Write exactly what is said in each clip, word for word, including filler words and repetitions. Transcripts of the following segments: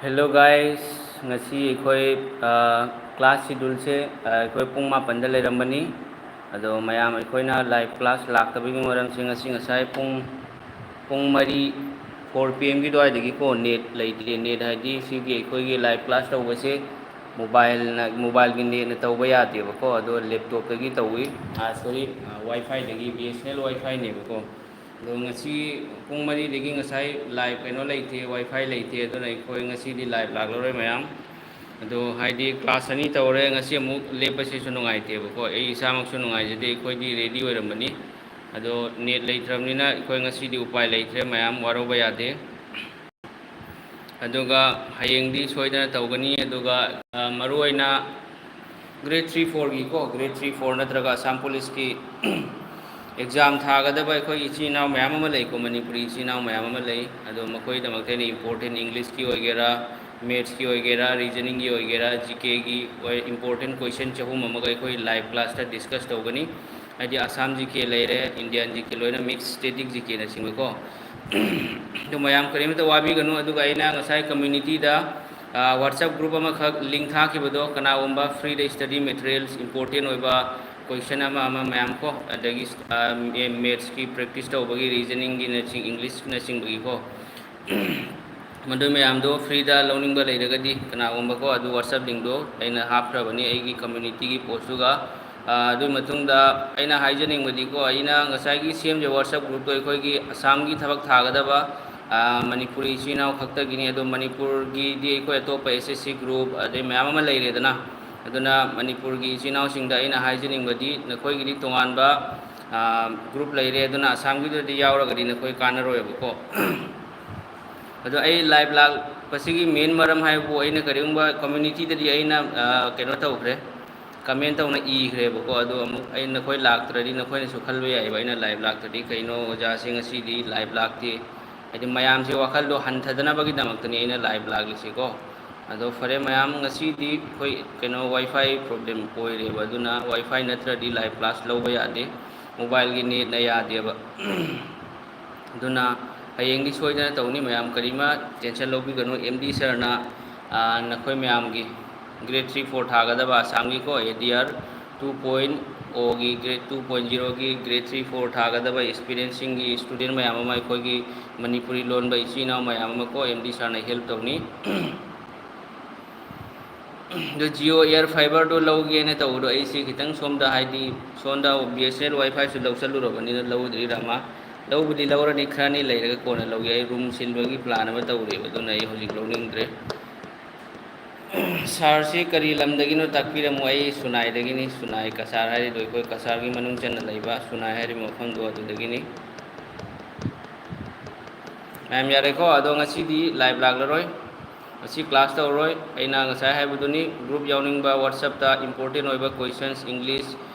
Hello guys, ꯉꯁꯤ ꯑꯩꯈꯣꯏ class scheduleꯁꯦ ꯑꯩꯈꯣꯏ ꯄꯨꯡ ꯃꯥꯄꯟꯗ ꯂꯩꯔꯝꯕꯅꯤ꯫ ꯑꯗꯣ ꯃꯌꯥꯝ ꯑꯩꯈꯣꯏꯅ live class ꯂꯥꯛꯇꯕꯒꯤ ꯃꯔꯝꯁꯦ ꯉꯁꯤ ꯉꯁꯥꯏ ꯄꯨꯡ ꯄꯨꯡ ꯃꯔꯤ, four P M ꯒꯤ ꯑꯗꯨꯋꯥꯏꯗꯒꯤꯀꯣ net ꯂꯩꯇꯦ꯫ Net ꯍꯥꯏꯗꯤ ꯁꯤꯒꯤ ꯑꯩꯈꯣꯏꯒꯤ live class ꯇꯧꯕꯁꯦ mobileꯅ, mobileꯒꯤ netꯅ ꯇꯧꯕ ꯌꯥꯗꯦꯕꯀꯣ, ꯑꯗꯣ laptopꯇꯒꯤ ꯇꯧꯏ꯫ Sorry, WiFiꯗꯒꯤ, BSNL WiFiꯅꯦꯕꯀꯣ꯫ ꯑꯗꯣ ꯉꯁꯤ ꯄꯨꯡ ꯃꯔꯤꯗꯒꯤ ꯉꯁꯥꯏ live ꯀꯩꯅꯣ ꯂꯩꯇꯦ, WiFi ꯂꯩꯇꯦ, ꯑꯗꯨꯅ ꯑꯩꯈꯣꯏ ꯉꯁꯤꯗꯤ live ꯂꯥꯛꯂꯔꯣꯏ ꯃꯌꯥꯝ꯫ ꯑꯗꯣ ꯍꯥꯏꯗꯤ class ꯑꯅꯤ ꯇꯧꯔꯦ, ꯉꯁꯤ ꯑꯃꯨꯛ ꯂꯦꯞꯄꯁꯤꯁꯨ ꯅꯨꯡꯉꯥꯏꯇꯦꯕꯀꯣ, ꯑꯩ ꯏꯁꯥꯃꯛꯁꯨ ꯅꯨꯡꯉꯥꯏꯖꯗꯦ꯫ ꯑꯩꯈꯣꯏꯗꯤ ready ꯑꯣꯏꯔꯝꯕꯅꯤ, ꯑꯗꯣ net ꯂꯩꯇ꯭ꯔꯕꯅꯤꯅ ꯑꯩꯈꯣꯏ ꯉꯁꯤꯗꯤ ꯎꯄꯥꯏ ꯂꯩꯇ꯭ꯔꯦ ꯃꯌꯥꯝ, ꯋꯥꯔꯧꯕ ꯌꯥꯗꯦ꯫ ꯑꯗꯨꯒ ꯍꯌꯦꯡꯗꯤ ꯁꯣꯏꯗꯅ ꯇꯧꯒꯅꯤ꯫ ꯑꯗꯨꯒ ꯃꯔꯨꯑꯣꯏꯅ grade three fourꯒꯤꯀꯣ, grade three four ꯅꯠꯇ꯭ꯔꯒ Assam Policeꯀꯤ exam ꯊꯥꯒꯗꯕ ꯑꯩꯈꯣꯏ ꯏꯆꯤꯟ ꯏꯅꯥꯎ ꯃꯌꯥꯝ ꯑꯃ ꯂꯩꯀꯣ, ꯃꯅꯤꯄꯨꯔꯤ ꯏꯆꯤꯟ ꯏꯅꯥꯎ ꯃꯌꯥꯝ ꯑꯃ ꯂꯩ꯫ ꯑꯗꯣ ꯃꯈꯣꯏꯒꯤꯗꯃꯛꯇ ꯑꯩꯅ important Englishꯀꯤ ꯑꯣꯏꯒꯦꯔꯥ, mathsꯀꯤ ꯑꯣꯏꯒꯦꯔꯥ, reasoningꯒꯤ ꯑꯣꯏꯒꯦꯔꯥ, GKꯒꯤ important question ꯆꯍꯨꯝ ꯑꯃꯒ ꯑꯩꯈꯣꯏ live classꯇ discuss ꯇꯧꯒꯅꯤ꯫ ꯍꯥꯏꯗꯤ Assam GK ꯂꯩꯔꯦ, Indian GK ꯂꯣꯏꯅ mix, static GKꯅꯆꯤꯡꯕꯀꯣ꯫ ꯑꯗꯨ ꯃꯌꯥꯝ ꯀꯔꯤꯝꯇ ꯋꯥꯕꯤꯒꯅꯨ꯫ ꯑꯗꯨꯒ ꯑꯩꯅ ꯉꯁꯥꯏ communityꯗ WhatsApp group ꯑꯃꯈꯛ link ꯊꯥꯈꯤꯕꯗꯣ, ꯀꯅꯥꯒꯨꯝꯕ freeꯗ study materials important ꯑꯣꯏꯕ question ꯑꯃ ꯑꯃ ꯃꯌꯥꯝ ꯀꯣ, ꯑꯗꯒꯤ mathsꯀꯤ practice ꯇꯧꯕꯒꯤ, reasoningꯒꯤꯅꯆꯤꯡ, Englishꯅꯆꯤꯡꯕꯒꯤꯀꯣ, ꯃꯗꯨ ꯃꯌꯥꯝꯗꯣ freeꯗ ꯂꯧꯅꯤꯡꯕ ꯂꯩꯔꯒꯗꯤ ꯀꯅꯥꯒꯨꯝꯕꯀꯣ, ꯑꯗꯨ WhatsApp linkꯗꯣ ꯑꯩꯅ ꯍꯥꯞꯈ꯭ꯔꯕꯅꯤ ꯑꯩꯒꯤ communityꯒꯤ postꯇꯨꯒ꯫ ꯑꯗꯨꯒꯤ ꯃꯇꯨꯡꯗ ꯑꯩꯅ ꯍꯥꯏꯖꯅꯤꯡꯕꯗꯤꯀꯣ, ꯑꯩꯅ ꯉꯁꯥꯏꯒꯤ ꯁꯦꯝꯖꯕ WhatsApp groupꯇꯣ ꯑꯩꯈꯣꯏꯒꯤ ꯑꯁꯥꯝꯒꯤ ꯊꯕꯛ ꯊꯥꯒꯗꯕ ꯃꯅꯤꯄꯨꯔꯤ ꯏꯆꯤꯟ ꯏꯅꯥꯎ ꯈꯛꯇꯒꯤꯅꯤ꯫ ꯑꯗꯣ ꯃꯅꯤꯄꯨꯔꯒꯤꯗꯤ ꯑꯩꯈꯣꯏ ꯑꯇꯣꯞꯄ SSC group ꯑꯗꯩ ꯃꯌꯥꯝ ꯑꯃ ꯂꯩꯔꯦꯗꯅ꯫ ꯑꯗꯨꯅ ꯃꯅꯤꯄꯨꯔꯒꯤ ꯏꯆꯤꯟ ꯏꯅꯥꯎꯁꯤꯡꯗ ꯑꯩꯅ ꯍꯥꯏꯖꯅꯤꯡꯕꯗꯤ, ꯅꯈꯣꯏꯒꯤꯗꯤ ꯇꯣꯉꯥꯟꯕ group ꯂꯩꯔꯦ, ꯑꯗꯨꯅ ꯑꯁꯥꯝꯒꯤꯗꯨꯗꯤ ꯌꯥꯎꯔꯒꯗꯤ ꯅꯈꯣꯏ ꯀꯥꯟꯅꯔꯣꯏꯕꯀꯣ꯫ ꯑꯗꯣ ꯑꯩ live ꯂꯥꯛꯄꯁꯤꯒꯤ main ꯃꯔꯝ ꯍꯥꯏꯕꯨ, ꯑꯩꯅ ꯀꯔꯤꯒꯨꯝꯕ communityꯗꯗꯤ ꯑꯩꯅ ꯀꯩꯅꯣ ꯇꯧꯈ꯭ꯔꯦ, comment ꯇꯧꯅ ꯏꯈ꯭ꯔꯦꯕꯀꯣ꯫ ꯑꯗꯣ ꯑꯃꯨꯛ ꯑꯩ, ꯅꯈꯣꯏ ꯂꯥꯛꯇ꯭ꯔꯗꯤ ꯅꯈꯣꯏꯅꯁꯨ ꯈꯜꯂꯨ ꯌꯥꯏꯑꯕ, ꯑꯩꯅ live ꯂꯥꯛꯇ꯭ꯔꯗꯤ ꯀꯩꯅꯣ ꯑꯣꯖꯥꯁꯦ ꯉꯁꯤꯗꯤ live ꯂꯥꯛꯇꯦ꯫ ꯍꯥꯏꯗꯤ ꯃꯌꯥꯝꯁꯦ ꯋꯥꯈꯜꯗꯣ ꯍꯟꯊꯗꯅꯕꯒꯤꯗꯃꯛꯇꯅꯤ ꯑꯩꯅ live ꯂꯥꯛꯂꯤꯁꯦꯀꯣ꯫ ꯑꯗꯣ ꯐꯔꯦ ꯃꯌꯥꯝ, ꯉꯁꯤꯗꯤ ꯑꯩꯈꯣꯏ ꯀꯩꯅꯣ WiFi problem ꯑꯣꯏꯔꯦꯕ, ꯑꯗꯨꯅ WiFi ꯅꯠꯇ꯭ꯔꯗꯤ live class ꯂꯧꯕ ꯌꯥꯗꯦ, mobileꯒꯤ netꯅ ꯌꯥꯗꯦꯕ꯫ ꯑꯗꯨꯅ ꯍꯌꯦꯡꯗꯤ ꯁꯣꯏꯗꯅ ꯇꯧꯅꯤ ꯃꯌꯥꯝ, ꯀꯔꯤꯃ tension ꯂꯧꯕꯤꯒꯅꯨ꯫ ꯑꯦꯝ ꯗꯤ ꯁꯔꯅ, ꯑ, ꯅꯈꯣꯏ ꯃꯌꯥꯝꯒꯤ grade three four ꯊꯥꯒꯗꯕ ꯑꯁꯥꯝꯒꯤꯀꯣ, A D R two point O ꯒꯤ, grade two point zero ꯒꯤ grade three four ꯊꯥꯒꯗꯕ aspirant ꯁꯤꯡꯒꯤ student ꯃꯌꯥꯝ ꯑꯃ, ꯑꯩꯈꯣꯏꯒꯤ ꯃꯅꯤꯄꯨꯔꯤ ꯂꯣꯟꯕ ꯏꯆꯤꯟ ꯏꯅꯥꯎ ꯃꯌꯥꯝ ꯑꯃ ꯀꯣ, ꯑꯦꯝ ꯗꯤ ꯁꯔꯅ help ꯇꯧꯅꯤ꯫ ꯑꯗꯣ Jio Air Fiber ꯗꯣ ꯂꯧꯒꯦꯅ ꯇꯧꯕꯗꯣ, ꯑꯩꯁꯦ ꯈꯤꯇꯪ ꯁꯣꯝꯗ, ꯍꯥꯏꯗꯤ, ꯁꯣꯝꯗ B S N L WiFi ꯁꯨ ꯂꯧꯁꯜꯂꯨꯔꯕꯅꯤꯅ ꯂꯧꯗ꯭ꯔꯤ, ꯔꯥꯃꯥ꯫ ꯂꯧꯕꯨꯗꯤ ꯂꯧꯔꯅꯤ, ꯈꯔꯅꯤ ꯂꯩꯔꯒ ꯀꯣꯟꯅ ꯂꯧꯒꯦ꯫ ꯑꯩ room ꯁꯤꯟꯕꯒꯤ plan ꯑꯃ ꯇꯧꯔꯤꯕ, ꯑꯗꯨꯅ ꯑꯩ ꯍꯧꯖꯤꯛ ꯂꯧꯅꯤꯡꯗ꯭ꯔꯦ꯫ Sir ꯁꯤ ꯀꯔꯤ ꯂꯝꯗꯒꯤꯅꯣ ꯇꯥꯛꯄꯤꯔꯝꯃꯨ꯫ ꯑꯩ ꯁꯨꯅꯥꯏꯗꯒꯤꯅꯤ, ꯁꯨꯅꯥꯏ ꯀꯁꯥꯔ ꯍꯥꯏꯔꯤꯗꯣ ꯑꯩꯈꯣꯏ ꯀꯁꯥꯔꯒꯤ ꯃꯅꯨꯡ ꯆꯟꯅ ꯂꯩꯕ ꯁꯨꯅꯥꯏ ꯍꯥꯏꯔꯤꯕ ꯃꯐꯝꯗꯣ ꯑꯗꯨꯗꯒꯤꯅꯤ꯫ ꯃꯌꯥꯝ ꯌꯥꯔꯦꯀꯣ? ꯑꯗꯣ ꯉꯁꯤꯗꯤ live ꯂꯥꯛꯂꯔꯣꯏ, ꯉꯁꯤ class ꯇꯧꯔꯣꯏ꯫ ꯑꯩꯅ ꯉꯁꯥꯏ ꯍꯥꯏꯕꯗꯨꯅꯤ, group ꯌꯥꯎꯅꯤꯡꯕ WhatsApp ꯇ important ꯑꯣꯏꯕ questions, English,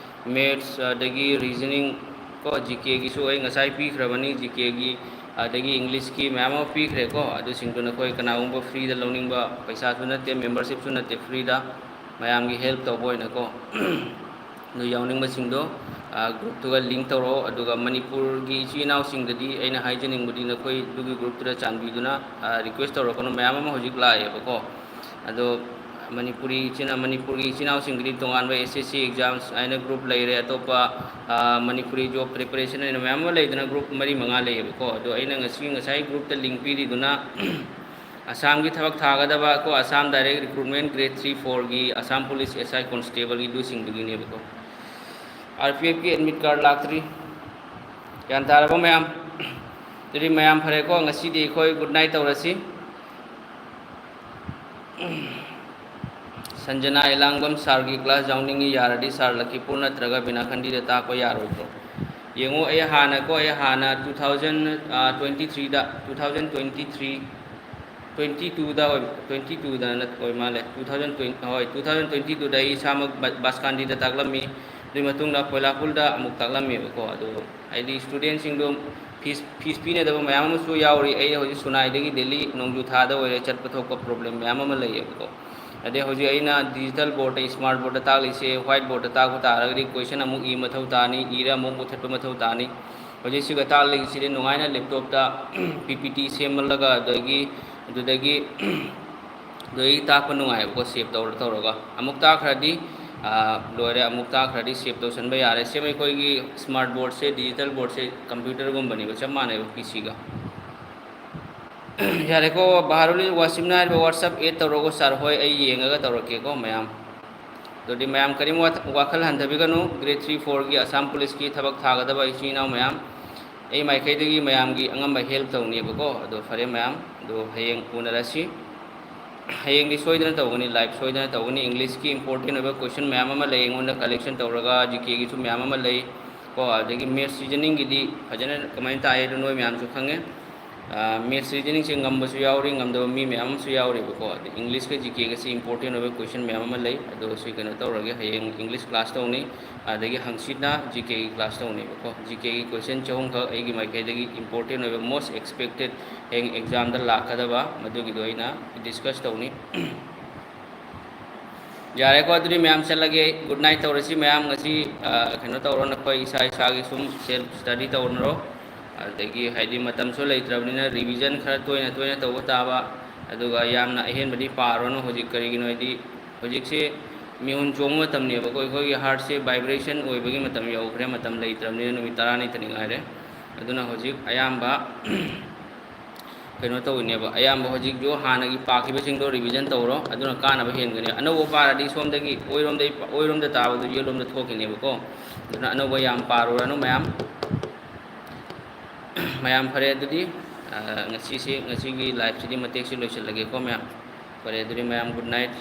Maths, ꯑꯗꯒꯤ Reasoning ꯀꯣ, G K ꯒꯤꯁꯨ ꯑꯩ ꯉꯁꯥꯏ ꯄꯤꯈ꯭ꯔꯕꯅꯤ, G K ꯒꯤ, ꯑꯗꯒꯤ English ꯀꯤ ꯃꯌꯥꯝ ꯑꯃ ꯄꯤꯈ꯭ꯔꯦꯀꯣ꯫ ꯑꯗꯨꯁꯤꯡꯗꯨ ꯅꯈꯣꯏ ꯀꯅꯥꯒꯨꯝꯕ free ꯗ ꯂꯧꯅꯤꯡꯕ, ꯄꯩꯁꯥꯁꯨ ꯅꯠꯇꯦ, membership ꯁꯨ ꯅꯠꯇꯦ, free ꯗ ꯃꯌꯥꯝꯒꯤ help ꯇꯧꯕ ꯑꯣꯏꯅꯀꯣ꯫ ꯑꯗꯨ ꯌꯥꯎꯅꯤꯡꯕꯁꯤꯡꯗꯣ, ꯑ, group ꯇꯨꯒ link ꯇꯧꯔꯛꯑꯣ꯫ ꯑꯗꯨꯒ ꯃꯅꯤꯄꯨꯔꯒꯤ ꯏꯆꯤꯜ ꯏꯅꯥꯎꯁꯤꯡꯗꯗꯤ ꯑꯩꯅ ꯍꯥꯏꯖꯅꯤꯡꯕꯗꯤ, ꯅꯈꯣꯏ ꯑꯗꯨꯒꯤ group ꯇꯨꯗ ꯆꯥꯟꯕꯤꯗꯨꯅ, ꯑ, request ꯇꯧꯔꯛꯀꯅꯨ꯫ ꯃꯌꯥꯝ ꯑꯃ ꯍꯧꯖꯤꯛ ꯂꯥꯛꯑꯦꯕꯀꯣ꯫ ꯑꯗꯣ ꯃꯅꯤꯄꯨꯔꯤ ꯏꯆꯤꯟ-, ꯃꯅꯤꯄꯨꯔꯒꯤ ꯏꯆꯤꯟ ꯏꯅꯥꯎꯁꯤꯡꯒꯤꯗꯤ ꯇꯣꯉꯥꯟꯕ S S C exams ꯍꯥꯏꯅ group ꯂꯩꯔꯦ, ꯑꯇꯣꯞꯄ, ꯑ, ꯃꯅꯤꯄꯨꯔꯤ job preparation ꯍꯥꯏꯅ ꯃꯌꯥꯝ ꯑꯃ ꯂꯩꯗꯅ, group ꯃꯔꯤ ꯃꯉꯥ ꯂꯩꯌꯦꯕꯀꯣ꯫ ꯑꯗꯣ ꯑꯩꯅ ꯉꯁꯤ, ꯉꯁꯥꯏ group ꯇ link ꯄꯤꯔꯤꯗꯨꯅ ꯑꯁꯥꯝꯒꯤ ꯊꯕꯛ ꯊꯥꯒꯗꯕ ꯀꯣ, Assam Direct Recruitment grade three four ꯒꯤ, Assam Police S I Constable ꯒꯤ, ꯑꯗꯨꯁꯤꯡꯗꯨꯒꯤꯅꯦꯕꯀꯣ꯫ R P F ꯀꯤ admit card ꯂꯥꯛꯇ꯭ꯔꯤ꯫ ꯒ꯭ꯌꯥꯟ ꯇꯥꯔꯕꯣ ꯃꯌꯥꯝ? ꯑꯗꯨꯗꯤ ꯃꯌꯥꯝ ꯐꯔꯦꯀꯣ, ꯉꯁꯤꯗꯤ ꯑꯩꯈꯣꯏ good night ꯇꯧꯔꯁꯤ꯫ ꯁꯟꯖꯅꯥ ꯏꯂꯥꯡꯕꯝ, sir ꯒꯤ class ꯌꯥꯎꯅꯤꯡꯉꯤ, ꯌꯥꯔꯗꯤ sir ꯂꯈꯤꯄꯨꯔ ꯅꯠꯇ꯭ꯔꯒ ꯕꯤꯅꯥꯈꯟꯗꯤꯗ ꯇꯥꯛꯄ ꯌꯥꯔꯣꯏꯗ꯭ꯔꯣ? ꯌꯦꯡꯉꯨ, ꯑꯩ ꯍꯥꯟꯅ ꯀꯣ, ꯑꯩ ꯍꯥꯟꯅ two thousand, ꯑ, twenty three ꯗ, two thousand twenty three, twenty two ꯗ ꯑꯣꯏ, twenty two ꯗ ꯅꯠ-, ꯑꯣꯏ ꯃꯥꯜꯂꯦ, two thousand twenty, ꯍꯣꯏ, two thousand twenty two ꯗ ꯑꯩ ꯏꯁꯥꯃꯛ ꯕ-, ꯕꯥꯁꯀꯥꯟꯗꯤꯗ ꯇꯥꯛꯂꯝꯃꯤ꯫ ꯑꯗꯨꯒꯤ ꯃꯇꯨꯡꯗ ꯀꯣꯏꯂꯥꯄꯨꯔꯗ ꯑꯃꯨꯛ ꯇꯥꯛꯂꯝꯃꯦꯕꯀꯣ꯫ ꯑꯗꯣ ꯍꯥꯏꯗꯤ student ꯁꯤꯡꯗꯣ fees, fees ꯄꯤꯅꯗꯕ ꯃꯌꯥꯝ ꯑꯃꯁꯨ ꯌꯥꯎꯔꯤ꯫ ꯑꯩ ꯍꯧꯖꯤꯛ ꯁꯨꯅꯥꯏꯗꯒꯤ ꯗꯦꯜꯂꯤ ꯅꯣꯡꯖꯨ ꯊꯥꯗ ꯑꯣꯏꯔꯦ ꯆꯠꯄ ꯊꯣꯛꯄ problem ꯃꯌꯥꯝ ꯑꯃ ꯂꯩꯌꯦꯕꯀꯣ꯫ ꯑꯗꯩ ꯍꯧꯖꯤꯛ ꯑꯩꯅ digital board ꯇ, smart board ꯇ ꯇꯥꯛꯂꯤꯁꯦ, white board ꯇ ꯇꯥꯛꯄ ꯇꯥꯔꯒꯗꯤ question ꯑꯃꯨꯛ ꯏ ꯃꯊꯧ ꯇꯥꯅꯤ, ꯏꯔ ꯑꯃꯨꯛ ꯃꯨꯊꯠꯄ ꯃꯊꯧ ꯇꯥꯅꯤ꯫ ꯍꯧꯖꯤꯛꯁꯤꯒ ꯇꯥꯛꯂꯤꯁꯤꯗꯤ ꯅꯨꯡꯉꯥꯏꯅ ꯂꯦꯞꯇꯣꯞꯇ ꯄꯤ ꯄꯤ ꯇꯤ ꯁꯦꯝꯍꯜꯂꯒ ꯑꯗꯒꯤ ꯑꯗꯨꯗꯒꯤ ꯑꯗꯨꯗꯒꯤ ꯇꯥꯛꯄ ꯅꯨꯡꯉꯥꯏꯕꯀꯣ, ꯁꯦꯞ ꯇꯧꯔ ꯇꯧꯔꯒ꯫ ꯑꯃꯨꯛ ꯇꯥꯛꯈ꯭ꯔꯗꯤ, ꯑ, ꯂꯣꯏꯔꯦ꯫ ꯑꯃꯨꯛ ꯇꯥꯛꯈ꯭ꯔꯗꯤ ꯁꯦꯞ ꯇꯧꯁꯟꯕ ꯌꯥꯔꯦ꯫ ꯁꯦꯝ ꯑꯩꯈꯣꯏꯒꯤ ꯁ꯭ꯃꯥꯔꯠ ꯕꯣꯔꯗꯁꯦ, ꯗꯤꯖꯤꯇꯦꯜ ꯕꯣꯔꯗꯁꯦ ꯀꯝꯄ꯭ꯌꯨꯇꯔꯒꯨꯝꯕꯅꯦꯕ, ꯆꯞ ꯃꯥꯟꯅꯩꯕ ꯄꯤ ꯁꯤꯒ꯫ ꯌꯥꯔꯦꯀꯣ, ꯕꯍꯥꯔꯨꯜ ꯋꯥꯁꯤꯝꯅ ꯍꯥꯏꯔꯤꯕ WhatsApp add ꯇꯧꯔꯛꯑꯣ ꯁꯥꯔ꯫ ꯍꯣꯏ, ꯑꯩ ꯌꯦꯡꯉꯒ ꯇꯧꯔꯛꯀꯦꯀꯣ ꯃꯌꯥꯝ꯫ ꯑꯗꯨꯗꯤ ꯃꯌꯥꯝ ꯀꯔꯤꯝ ꯋꯥ-, ꯋꯥꯈꯜ ꯍꯟꯊꯕꯤꯒꯅꯨ꯫ Grade three fourꯒꯤ ꯑꯁꯥꯝ ꯄꯨꯂꯤꯁꯀꯤ ꯊꯕꯛ ꯊꯥꯒꯗꯕ ꯏꯆꯤꯟ ꯏꯅꯥꯎ ꯃꯌꯥꯝ, ꯑꯩ ꯃꯥꯏꯀꯩꯗꯒꯤ ꯃꯌꯥꯝꯒꯤ ꯑꯉꯝꯕ help ꯇꯧꯅꯦꯕꯀꯣ꯫ ꯑꯗꯣ ꯐꯔꯦ ꯃꯌꯥꯝ, ꯑꯗꯣ ꯍꯌꯦꯡ ꯎꯅꯔꯁꯤ꯫ ꯍꯌꯦꯡꯗꯤ ꯁꯣꯏꯗꯅ ꯇꯧꯒꯅꯤ, live ꯁꯣꯏꯗꯅ ꯇꯧꯒꯅꯤ꯫ Englishꯀꯤ important ꯑꯣꯏꯕ question ꯃꯌꯥꯝ ꯑꯃ ꯂꯩ ꯑꯩꯉꯣꯟꯗ collection ꯇꯧꯔꯒ, GKꯒꯤꯁꯨ ꯃꯌꯥꯝ ꯑꯃ ꯂꯩ ꯀꯣ꯫ ꯑꯗꯒꯤ maths reasoningꯒꯤꯗꯤ ꯐꯖꯅ ꯀꯃꯥꯏꯅ ꯇꯥꯛꯑꯦ ꯑꯗꯨ ꯅꯣꯏ ꯃꯌꯥꯝꯁꯨ ꯈꯪꯉꯦ꯫ ꯑ, maths reasoningꯁꯦ ꯉꯝꯕꯁꯨ ꯌꯥꯎꯔꯤ, ꯉꯝꯗꯕ ꯃꯤ ꯃꯌꯥꯝ ꯑꯃꯁꯨ ꯌꯥꯎꯔꯤꯕꯀꯣ꯫ ꯑꯗꯩ Englishꯀ GKꯒꯁꯤ important ꯑꯣꯏꯕ question ꯃꯌꯥꯝ ꯑꯃ ꯂꯩ꯫ ꯑꯗꯣ ꯁꯤ ꯀꯩꯅꯣ ꯇꯧꯔꯒꯦ, ꯍꯌꯦꯡ English class ꯇꯧꯅꯤ꯫ ꯑꯗꯒꯤ ꯍꯪꯆꯤꯠꯅ GKꯒꯤ class ꯇꯧꯅꯦꯕꯀꯣ꯫ GKꯒꯤ question ꯆꯍꯨꯝꯈꯛ ꯑꯩꯒꯤ ꯃꯥꯏꯀꯩꯗꯒꯤ important ꯑꯣꯏꯕ, most expected, ꯍꯌꯦꯡ examꯗ ꯂꯥꯛꯀꯗꯕ, ꯃꯗꯨꯒꯤꯗꯣ ꯑꯩꯅ discuss ꯇꯧꯅꯤ꯫ ꯌꯥꯔꯦꯀꯣ, ꯑꯗꯨꯗꯤ ꯃꯌꯥꯝ ꯆꯠꯂꯒꯦ꯫ Good night ꯇꯧꯔꯁꯤ ꯃꯌꯥꯝ꯫ ꯉꯁꯤ, ꯑ, ꯀꯩꯅꯣ ꯇꯧꯔꯣ, ꯅꯈꯣꯏ ꯏꯁꯥ ꯏꯁꯥꯒꯤ ꯁꯨꯝ self study ꯇꯧꯅꯔꯣ꯫ ꯑꯗꯒꯤ ꯍꯥꯏꯗꯤ ꯃꯇꯝꯁꯨ ꯂꯩꯇ꯭ꯔꯕꯅꯤꯅ revision ꯈꯔ ꯇꯣꯏꯅ ꯇꯣꯏꯅ ꯇꯧꯕ ꯇꯥꯕ꯫ ꯑꯗꯨꯒ ꯌꯥꯝꯅ ꯑꯍꯦꯟꯕꯗꯤ ꯄꯥꯔꯨꯔꯅꯨ ꯍꯧꯖꯤꯛ, ꯀꯔꯤꯒꯤꯅꯣ ꯍꯥꯏꯗꯤ ꯍꯧꯖꯤꯛꯁꯦ ꯃꯤꯍꯨꯟ ꯆꯣꯡꯕ ꯃꯇꯝꯅꯦꯕꯀꯣ꯫ ꯑꯩꯈꯣꯏꯒꯤ heartꯁꯦ vibration ꯑꯣꯏꯕꯒꯤ ꯃꯇꯝ ꯌꯧꯈ꯭ꯔꯦ꯫ ꯃꯇꯝ ꯂꯩꯇ꯭ꯔꯕꯅꯤꯅ ꯅꯨꯃꯤꯠ ꯇꯔꯥꯅꯤꯇꯅꯤ ꯉꯥꯏꯔꯦ꯫ ꯑꯗꯨꯅ ꯍꯧꯖꯤꯛ ꯑꯌꯥꯝꯕ ꯀꯩꯅꯣ ꯇꯧꯋꯤꯅꯦꯕ, ꯑꯌꯥꯝꯕ ꯍꯧꯖꯤꯛꯁꯨ ꯍꯥꯟꯅꯒꯤ ꯄꯥꯈꯤꯕꯁꯤꯡꯗꯣ revision ꯇꯧꯔꯣ, ꯑꯗꯨꯅ ꯀꯥꯟꯅꯕ ꯍꯦꯟꯒꯅꯤ꯫ ꯑꯅꯧꯕ ꯄꯥꯔꯗꯤ ꯁꯣꯝꯗꯒꯤ ꯑꯣꯏꯔꯣꯝꯗ, ꯑꯣꯏꯔꯣꯝꯗ ꯇꯥꯕꯗꯨ ꯌꯦꯠꯂꯣꯝꯗ ꯊꯣꯛꯈꯤꯅꯦꯕꯀꯣ꯫ ꯑꯗꯨꯅ ꯑꯅꯧꯕ ꯌꯥꯝ ꯄꯥꯔꯨꯔꯅꯨ ꯃꯌꯥꯝ꯫ ꯃꯌꯥꯝ ꯐꯔꯦ ꯑꯗꯨꯗꯤ, ꯑ, ꯉꯁꯤꯁꯤ, ꯉꯁꯤꯒꯤ liveꯁꯤꯗꯤ ꯃꯇꯦꯛꯁꯤ ꯂꯣꯏꯁꯤꯜꯂꯒꯦꯀꯣ ꯃꯌꯥꯝ꯫ ꯐꯔꯦ ꯑꯗꯨꯗꯤ ꯃꯌꯥꯝ, good night꯫